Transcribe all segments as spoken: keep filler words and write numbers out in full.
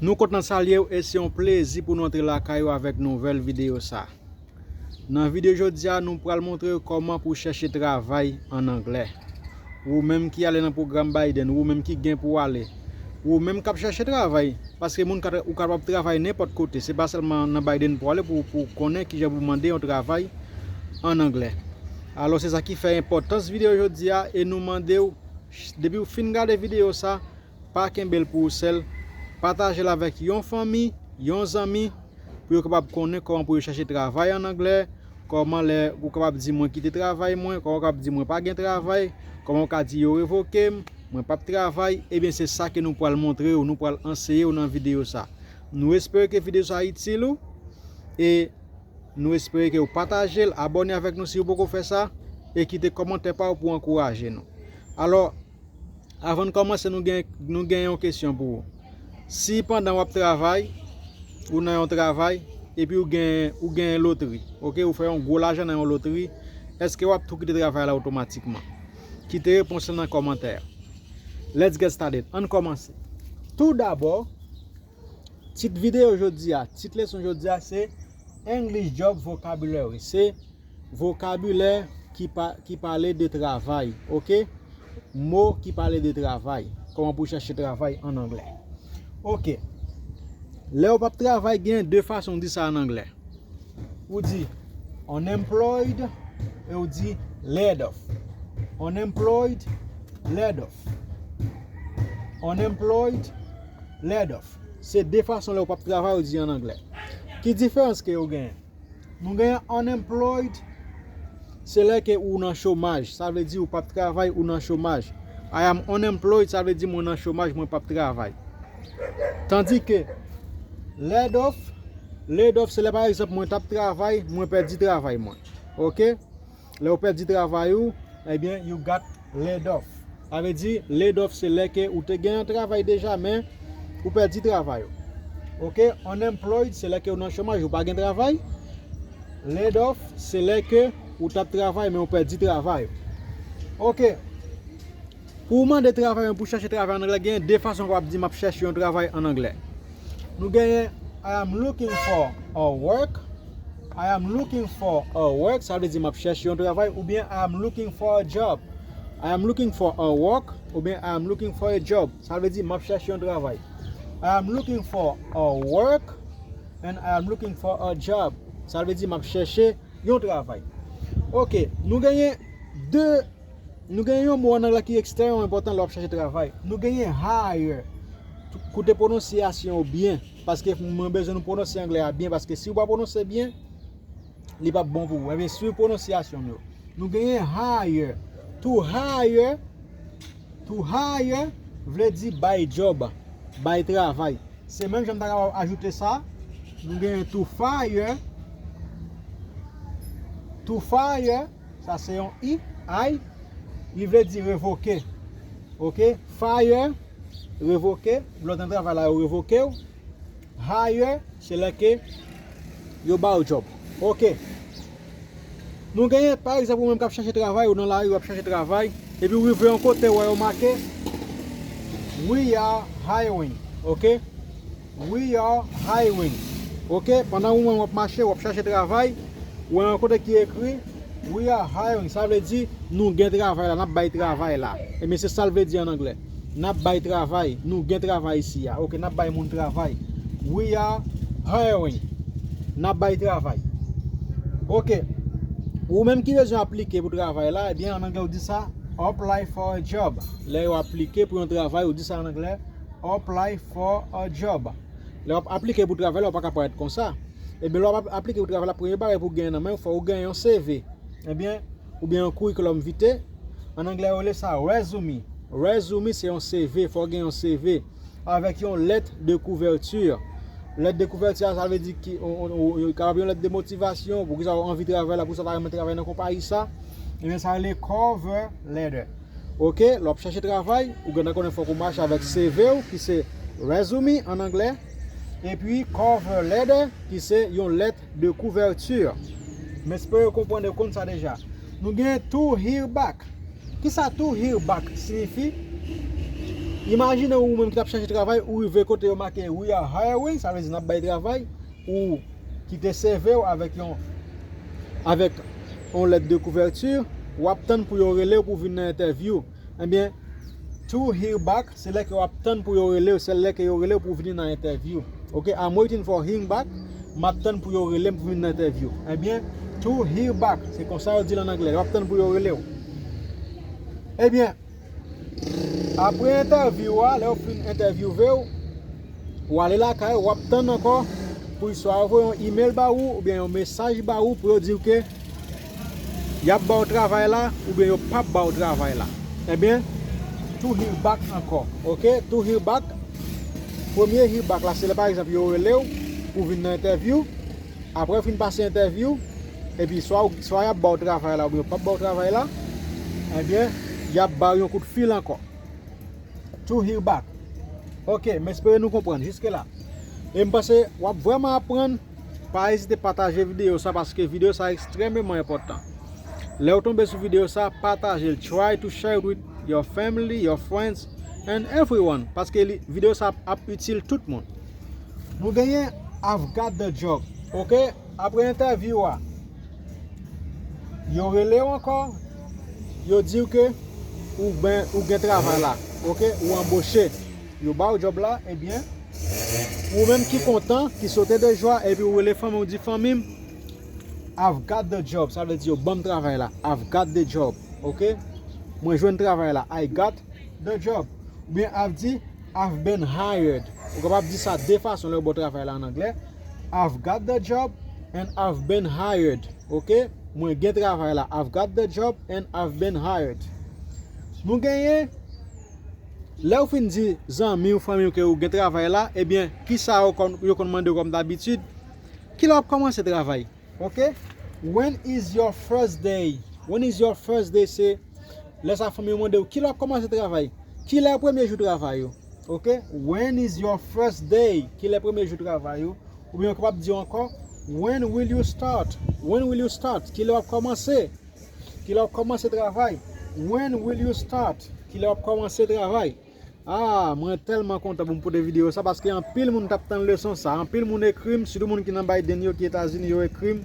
Nou kontan salye w e se yon plezi pou nou antre lakay ou avèk nouvèl videyo sa. Nan videyo jodi a, nou pral montre w kòman pou w chèche travay an anglè. Ou menm ki ale nan pwogram Biden, ou menm ki gen pou w ale, ou menm k ap chèche travay, paske moun ka, ou kapab travay nenpòt kote, se pa sèlman nan Biden pou w ale pou, pou w konnen kijan pou w mande yon travay an anglè. Alò, se sa ki fè enpòtans videyo jodi a e nou mande w, depi w fin gade videyo sa, pa kenbe l pou ou sèl, pataje l avèk yon fanmi, yon zanmi, pou yo kapab konnen kòman pou yo chèche travay an anglè, kòman lè ou kapab di mwen kite travay mwen, kòman ou kapab di mwen pa gen travay, kòman ou ka di yo revoke m, mwen p ap travay, ebyen se sa ke nou pral montre w, nou pral anseye w nan videyo sa. Nou espere ke videyo sa itil ou, e nou espere ke w pataje l, abòne avèk nou si w poko fè sa, e kite kòmantè pa w pou ankouraje nou. Alò, avan n kòmanse, nou gen, nou gen yon kesyon pou ou. Si pandan w ap travay, ou nan yon travay, epi ou gen, ou gen lotri, oke, ou fè yon gwo lajan nan yon lotri, èske w ap tou kite travay la otomatikman? Kite repons lan nan kòmantè a. Let's get started. Ann kòmanse. Tou dabò, tit videyo jodi a, tit leson jodi a se English Job Vocabulary. Se vokabilè ki pa, ki pale de travay, oke? Mo ki pale de travay. Kòman pou chèche travay an anglè. Oke. Lè w p ap travay, gen de fason w di sa an anglè. Ou di unemployed e ou di laid off. Unemployed, laid off. Unemployed, laid off. Se de fason lè w p ap travay ou di an anglè. Ki diferans ke yo genyen? Nou genyen unemployed, se lè ke ou nan chomaj, sa vle di ou p ap travay, ou nan chomaj. I am unemployed, sa vle di mwen nan chomaj, mwen p ap travay. Tandike laid off, laid off se lè pa egzanp mwen t ap travay, mwen pèdi travay mwen. Oke? Lè ou pèdi travay ou, ebyen, you got laid off. Sa vle di, laid off se lè ke ou te gen yon travay deja, men ou pèdi travay ou. Oke? Unemployed se lè ke ou nan chomaj, ou pa gen travay. Laid off se lè ke ou t ap travay, men ou pèdi travay ou. Oke. Pou w mande travay, men pou chèche travay an anglè, gen de fason w ap di m ap chèche yon travay an anglè. Nou genyen I am looking for a work. I am looking for a work, sa vle di m ap chèche yon travay, oubyen I am looking for a job. I am looking for a work, oubyen I am looking for a job, sa vle di m ap chèche yon travay. I am looking for a work and I am looking for a job, sa vle di m ap chèche yon travay. Oke, nou genyen de Nou gen yon mo an anglè ki ekstrèmman enpòtan lè w ap chèche travay. Nou genyen hire. Koute pwononsyasyon w byen, paske mwen bezwen nou pwononse anglè a byen, paske si w pa pwononse byen, li p ap bon pou ou. Ebyen, swiv pwononsyasyon m yo. Nou genyen hire. To hire, to hire vle di bay djòb, bay travay. Se menm jan m ta kapab ajoute sa. Nou genyen to fire. To fire, sa se yon i, I. Li vle di revoke. Oke? Fire, revoke. Lè w nan travay la, yo revoke w. Hire, se lè ke yo ba w djòb. Oke. Nou genyen, pa egzanp, ou menm k ap chèche travay, ou nan lari, w ap chèche travay, epi w rive yon kote, w wè yo make, "We are hiring." Oke? "We are hiring." Oke? Pandan ou menm w ap mache, w ap chèche travay, ou wè yon kote ki ekri, "We are hiring." Sa vle di, "Nou gen travay la, n ap bay travay la." Ebyen, se sa l vle di an anglè. "N ap bay travay, nou gen travay isi a." Oke, n ap bay moun travay. "We are hiring." N ap bay travay. Oke. Ou menm ki bezwen aplike pou travay la, ebyen, an anglè, ou di sa, "Apply for a job." Lè yo aplike pou yon travay, ou di sa an anglè, "Apply for a job." Lè w ap aplike pou travay la, ou pa ka parèt konsa. Ebyen, lè w ap aplike pou travay la, premye bagay pou w genyen nan men w, fò w genyen yon C V. Ebyen, oubyen yon curriculum vitae. An anglè, yo rele sa resume. Resume, se yon C V, fò w gen yon C V. Avèk yon lettre de couverture. Lettre de couverture, sa vle di ki, on, on, on, kapab yon lèt de motivasyon, poukisa w anvi travay la, poukisa w ta renmen travay nan konpayi sa. Ebyen, sa rele cover letter. Oke, lè w ap chèche travay, ou gentan konnen fòk ou mache avèk C V w, ki se resume an anglè, epi cover letter, ki se yon lèt de kouvèti. M espere w konprann e w konn sa deja. Nou gen to hear back. Kisa to hear back siyifi? Imajine ou menm ki t ap chache travay, ou rive kote yo make "We are hiring", sa vle di n ap bay travay, ou kite C V w avèk yon, avèk yon lèt de kouvèti, w ap tann pou yo rele w pou vin nan entèvyou. Ebyen, to hear back, se lè ke w ap tann pou yo rele w, se lè ke yo rele w pou vini nan entèvyou. Ok, I'm waiting for hearing back, m ap tann pou yo rele m pou vin nan entèvyou. Ebyen, to hear back, se konsa yo di l an anglè, w ap tann pou yo rele w. Ebyen, apre entèvyou a, lè yo fin entèvyouve w, w ale lakay ou, w ap tann ankò pou swa yo voye yon email ba ou oubyen yon mesaj ba ou pou yo di w ke y ap ba w travay la oubyen yo p ap ba w travay la. Ebyen, to hear back ankò. Ok, to hear back. Premye hear back la, se lè pa egzanp yo rele w pou vin nan entèvyou. Apre w fin pase entèvyou, epi swa, swa y ap ba w travay la oubyen yo p ap ba w travay la, ebyen, y ap ba w yon kout fil ankò. To hear back. Ok, m espere nou konprann jiske la. E m panse w ap vrèman aprann. Pa ezite pataje videyo sa paske videyo sa ekstrèmeman enpòtan. Lè w tonbe sou videyo sa, pataje l. Try to share it with your family, your friends, and everyone. Paske li, videyo sa ap, ap itil tout moun. Nou genyen "I've got the job." Ok? Apre entèvyou a, yo rele w ankò, yo di w ke ou ben, ou gen travay la. Ok? Ou anboche. Yo ba w djòb la, ebyen, ou menm ki kontan, ki sote de jwa, epi ou rele fanmi w, ou di, "Fanmi m, I've got the job." Sa vle di yo ban m travay la. "I've got the job." Ok? Mwen jwenn travay la. "I got the job." Oubyen ap di, "I've been hired." Ou kapab di sa de fason lè yo ba w travay la an anglè. "I've got the job and I've been hired." Ok? Mwen gen travay la. "I've got the job and I've been hired." Nou genyen, lè w fin di zanmi w, fanmi w ke ou gen travay la, ebyen, kisa yo konn, yo konn mande w kòm dabitid? Kilè w ap kòmanse travay? Ok? "When is your first day?" "When is your first day?" Se lè sa fanmi w mande w, "Kilè w ap kòmanse travay?" Kilè premye jou travay ou? Ok? "When is your first day?" Kilè premye jou travay ou? Oubyen yo kapab di w ankò, "When will you start?" "When will you start?" Kilè w ap kòmanse? Kilè w ap kòmanse travay? "When will you start?" Kilè w ap kòmanse travay? Ah, mwen tèlman kontan pou m pote videyo sa, paske anpil moun t ap tann leson sa. Anpil moun ekri m, sitou moun ki nan Biden yo, ki Etazini, yo ekri m.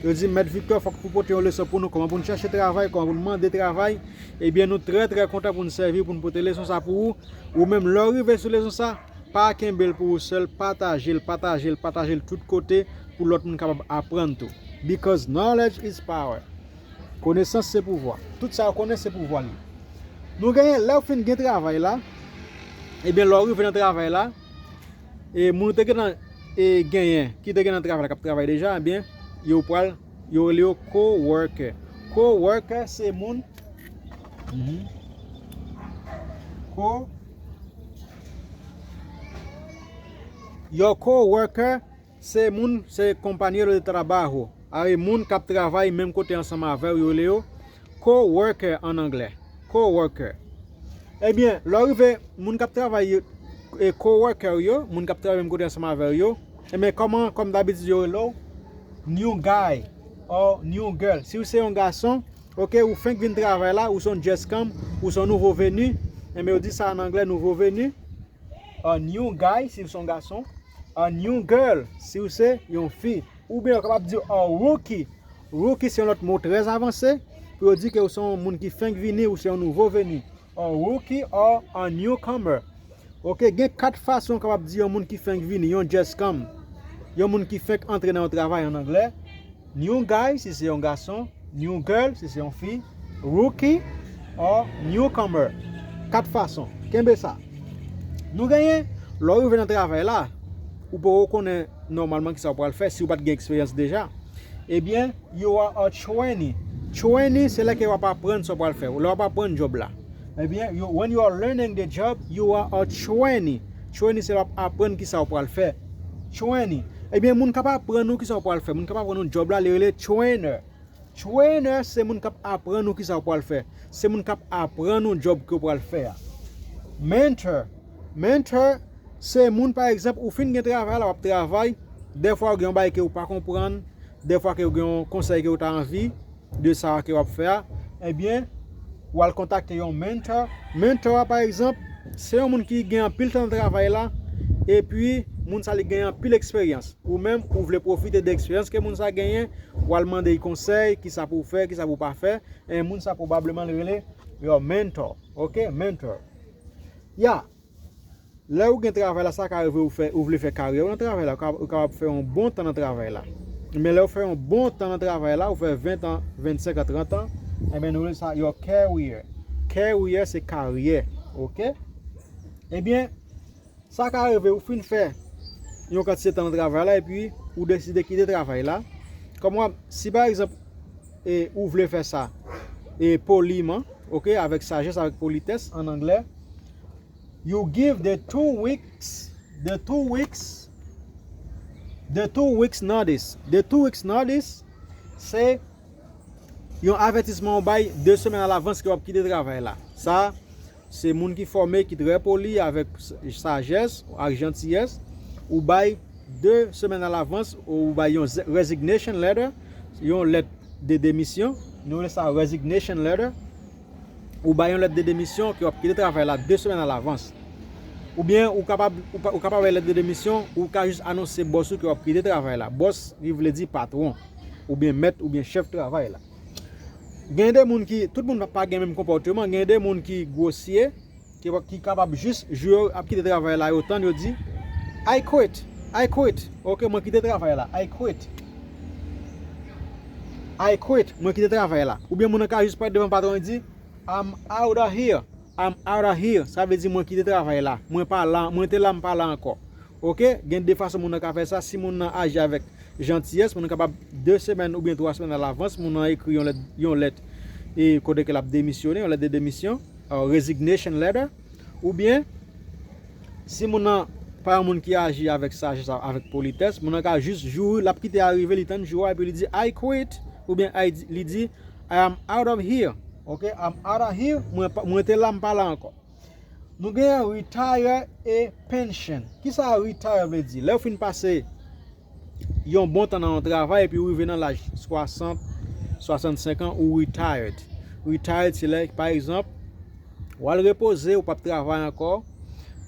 Yo di, "Mèt Victor, fòk pou pote yon leson pou nou, kòman pou n chache travay, kòman pou n mande travay." Ebyen, nou trè, trè kontan pou n sèvi, pou n pote leson sa pou ou. Ou menm, lè w rive sou leson sa, pa kenbe l pou ou sèl, pataje l, pataje l, pataje l tout kote, pou lòt moun kapab aprann tou. Because knowledge is power. Konesans se pouvwa. Tout sa w konnen se pouvwa li. Nou genyen, lè w fin gen travay la, ebyen, lè w rive nan travay la, e moun ou te gentan, e, genyen, ki te gen nan travay la, k ap travay deja, ebyen, yo pral, yo rele yo co-worker. Co-worker se moun, mhm. Co, your co-worker se moun, se compañero de trabajo. A, e moun k ap travay menm kote ansanm avè w, yo rele yo co-worker an anglè. Co-worker. Ebyen, lè w rive, moun k ap travay, e, co-worker yo, moun k ap travay menm kote ansanm avè w yo, ebyen, kòman, kòm dabitid, yo rele w? New guy or new girl. Si w se yon gason, ok, ou fenk vin travay la, ou se yon djèskanm, ou se yon nouvo veni, ebyen, yo di sa an anglè, nouvo veni. A new guy, si w se yon gason. A new girl, si w se yon fi. Oubyen yo kapab di a rookie. Rookie se yon lòt mo trè avanse pou yo di ke ou se yon moun ki fenk vini, ou se yon nouvo veni. A rookie or a newcomer. Ok, gen kat fason w kapab di yon moun ki fenk vini, yon djèskanm, yon moun ki fenk antre nan yon travay an anglè. New guy, si se yon gason. New girl, si se yon fi. Rookie or newcomer. Kat fason. Kenbe sa. Nou genyen, lè w rive nan travay la, ou poko konnen nòmalman kisa w pral fè si w pa t gen eksperyans deja. Ebyen, you are a trainee. Trainee, se lè ke w ap aprann sa w pral fè. Lè w ap aprann djòb la. Ebyen, you, when you are learning the job, you are a trainee. Trainee, se lè w ap aprann kisa w pral fè. Trainee. Ebyen, moun k ap aprann ou kisa w pral fè. Moun k ap aprann ou djòb la, li rele trainer. Trainer, se moun k ap aprann ou kisa w pral fè. Se moun k ap aprann ou djòb ke w pral fè a. Mentor. Mentor, se moun, pa egzanp, ou fin gen travay la, w ap travay. Dèfwa, ou gen yon bagay ke ou pa konprann. Dèfwa, ke ou gen yon konsèy ke ou ta anvi de sa ke w ap fè a. Ebyen, w al kontakte yon mentor. Mentor a, pa egzanp, Se yon moun ki gen anpil tan nan travay la, epi moun sa li gen anpil eksperyans. Ou menm, ou vle pwofite de eksperyans ke moun sa genyen, w al mande l konsèy, kisa pou w fè, kisa pou w pa fè. E moun sa pwobableman li rele your mentor. Ok, mentor. Ya. Lè ou gen travay la, sa ka rive ou fè, ou vle fè karyè ou nan travay la, ou ka- ou kapab fè yon bon tan nan travay la. Men lè ou fè yon bon tan nan travay la, ou fè ven tan, vennsenk an, trant an, enben nou rele sa your career. Career se karyè, ok? Ebyen, sa ka rive ou fin fè yon kantite tan nan travay la epi ou deside kite travay la. Kòm w ap, si pa egzanp, e, ou vle fè sa, e, poliman, ok, avèk sajès, avèk politès, an anglè, you give the two weeks, the two weeks, the two weeks notice. The two weeks notice, se yon avètisman ou bay de semèn alavans ke w ap kite travay la. Sa, se moun ki fòme, ki trè poli, avèk s- sajès, ak jantiyès, ou bay de semèn alavans, ou bay yon ze- resignation letter, yon lèt de demisyon. Nou rele sa resignation letter. Ou bay yon lèt de demisyon ke w ap kite travay la de semèn alavans. Oubyen ou kapab, ou pa- ou kapab bay lèt de demisyon, ou ka jis anonse bòs ou ke w ap kite travay la. Bòs, li vle di patwon, oubyen mèt, oubyen chèf travay la. Gen de moun ki, tout moun pa- pa gen menm konpòteman, gen de moun ki gwosye, ki, ki kapab jis jou yo ap kite travay la, yo tann, yo di, "I quit, I quit, ok, mwen kite travay la, I quit, I quit, mwen kite travay la." Oubyen moun nan ka jis parèt devan patwon, li di, "I'm out of here, I'm out of here," sa vle di, "Mwen kite travay la, mwen pa la, mwen te la, m pa la ankò." Ok, gen de fason moun nan ka fè sa. Si moun nan aji avèk jantiyès, moun nan kapab de semèn oubyen twa semèn alavans, moun nan ekri yon lèt, yon lèt, e kote ke l ap demisyone, yon lèt de demisyon, uh, resignation letter. Oubyen, si moun nan pa yon moun ki aji avèk sajès, avèk politès, moun nan ka jis jou l ap kite a rive, li tann jou a, epi li di, "I quit," oubyen I- li di, "I am out of here." Ok, "I'm out of here," mwen pa- mwen te la, m pa la ankò. Nou gen retire e pension. Kisa retire vle di? Lè w fin pase yon bon tan nan yon travay epi ou rive nan laj swasant, swasannsenk an, ou retired. Retired, se lè, pa egzanp, w al repoze, ou p ap travay ankò,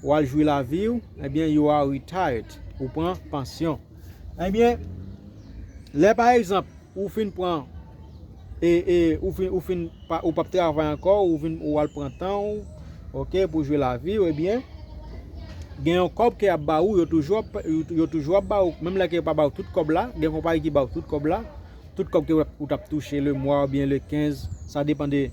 w al jwi lavi w, ebyen, you are retired. Ou pran pansyon. Ebyen, lè, pa egzanp, ou fin pran, e, e, ou fin, ou fin pa- ou p ap travay ankò, ou vin, ou al pran tan w, ok, pou jwi lavi w, ebyen, gen yon kòb ke y ap ba ou, yo toujou ap- yo, yo toujou ap ba ou, menm lè ke yo pa ba ou tout kòb la, gen konpayi ki ba ou tout kòb la, tout kòb ke ou t ap- ou t ap touche le mwa oubyen le kenz, sa depann de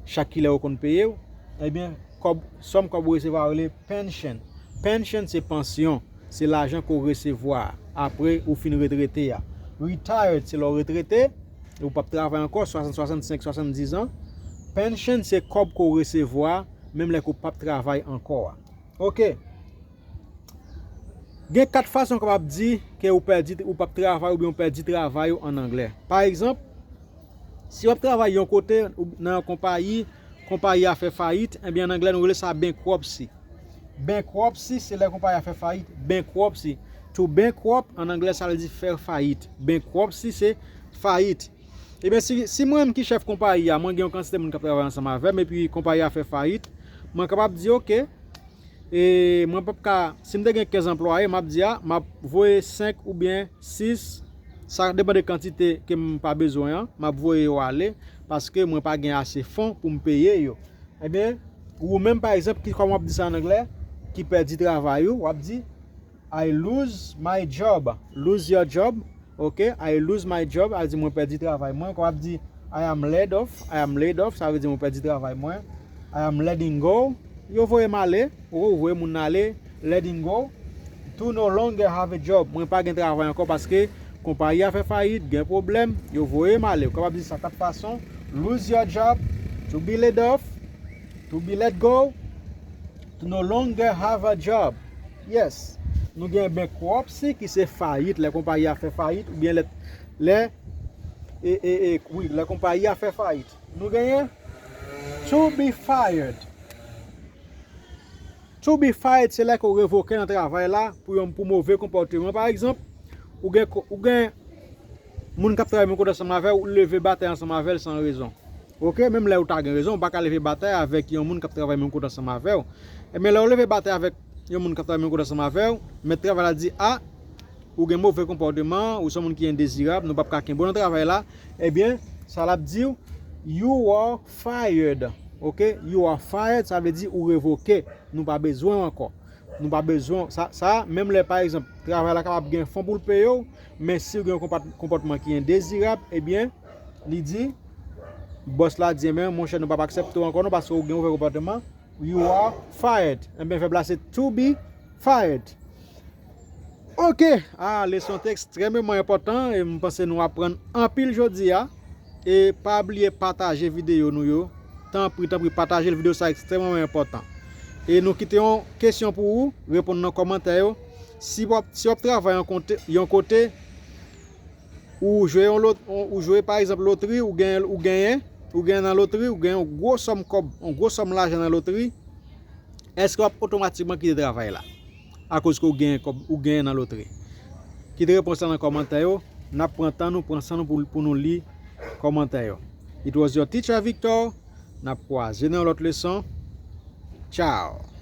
chak kilè yo konn peye w, ebyen, kòb, sòm kòb ou resevwa rele pension. Pension se pansyon, se lajan ke w resevwa apre ou fin retrete a. Retired se lè w retrete, ou p ap travay ankò, swasant, swasannsenk, swasanndiz an. Pension se kòb ke w resevwa menm lè ke w p ap travay ankò a. Ok. Gen kat fason w kapab di ke ou pèdi, ou p ap travay oubyen ou pèdi travay ou an anglè. Pa egzanp, si w ap travay yon kote, ou nan yon konpayi, konpayi a fè fayit, ebyen an anglè nou rele sa bankruptcy. Bankruptcy se lè konpayi a fè fayit. Bankruptcy. To bankrupt an anglè sa vle di fè fayit. Bankruptcy se fayit. Ebyen si, si mwen menm ki chèf konpayi a, mwen gen yon kantite moun k ap travay ansanm avè m epi konpayi a fè fayit, mwen kapab di, ok, e mwen p ap ka, si m te gen kenz anplwaye, m ap di a, m ap voye senk oubyen sis, sa depann de kantite ke m pa bezwen an, m ap voye yo ale, paske mwen pa gen ase fon pou m peye yo. Ebyen, ou menm pa egzanp, ki, kòman w ap di sa an anglè, ki pèdi travay ou, w ap di, I lose my job. Lose your job. Ok, I lose my job. A di mwen pèdi travay mwen. Kòm w ap di, I am laid off. I am laid off. Sa vle di mwen pèdi travay mwen. I am letting go. Yo voye m ale. Ou voye moun nan ale. Letting go. To no longer have a job. Mwen pa gen travay ankò paske konpayi a fè fayit, gen pwoblèm. Yo voye m ale. Ou kapab di sa kat fason. Lose your job. To be laid off. To be let go. To no longer have a job. Yes. Nou gen bankruptcy ki se fayit, lè konpayi a fè fayit, oubyen lè, lè, e, e, e, wi, lè konpayi a fè fayit. Nou genyen to be fired. To be fired, se lè ke w revoke nan travay la pou yon, pou move konpòteman. Pa egzanp, ou gen ko- ou gen moun k ap travay menm kote ansanm avè w, ou leve batèy ansanm avè l san rezon. Ok, menm lè ou ta gen rezon, ou pa ka leve batay avèk yon moun k ap travay menm kote ansanm avè w. Ebyen, lè ou leve batay avèk yon moun k ap travay menm kote ansanm avè w, mèt travay la di, a, ou gen move konpòteman, ou se yon moun ki endezirab, nou p ap ka kenbe w nan travay la, ebyen, sa l ap di w, you are fired. Ok, you are fired, sa vle di ou revoke, nou pa bezwen w ankò. Nou pa bezwen sa, sa, menm lè, pa egzanp, travay la kapab gen fon pou l peye w, men si w gen yon konpòt- konpòtman ki endezirab, ebyen, li di, bòs la di, ebyen, monchè, nou p ap aksepte w ankò non, paske w gen move konpòtman, you are fired. Ebyen, vèb la se to be fired. Ok, ah, leson te ekstrèmeman enpòtan e m panse nou aprann anpil jodi a. E pa bliye pataje videyo nou yo. Tanpri, tanpri, pataje l, videyo sa ekstrèmeman enpòtan. E nou kite yon kesyon pou ou, reponn nan kòmantè yo. Si w ap, si w ap travay yon kote, yon kote, ou jwe yon lot, ou jwe pa egzanp lotri, ou genyen, ou genyen, ou genyen nan lotri, ou genyen yon gwo sòm kòb, yon gwo sòm lajan nan lotri, èske w ap otomatikman kite travay la? Akoz ke ou genyen kòb, ou genyen nan lotri. Kite repons la nan kòmantè yo. N ap pran tan nou, pran san nou pou, pou nou li kòmantè yo. It was your teacher Victor. N ap kwaze nan yon lòt leson. Ciao.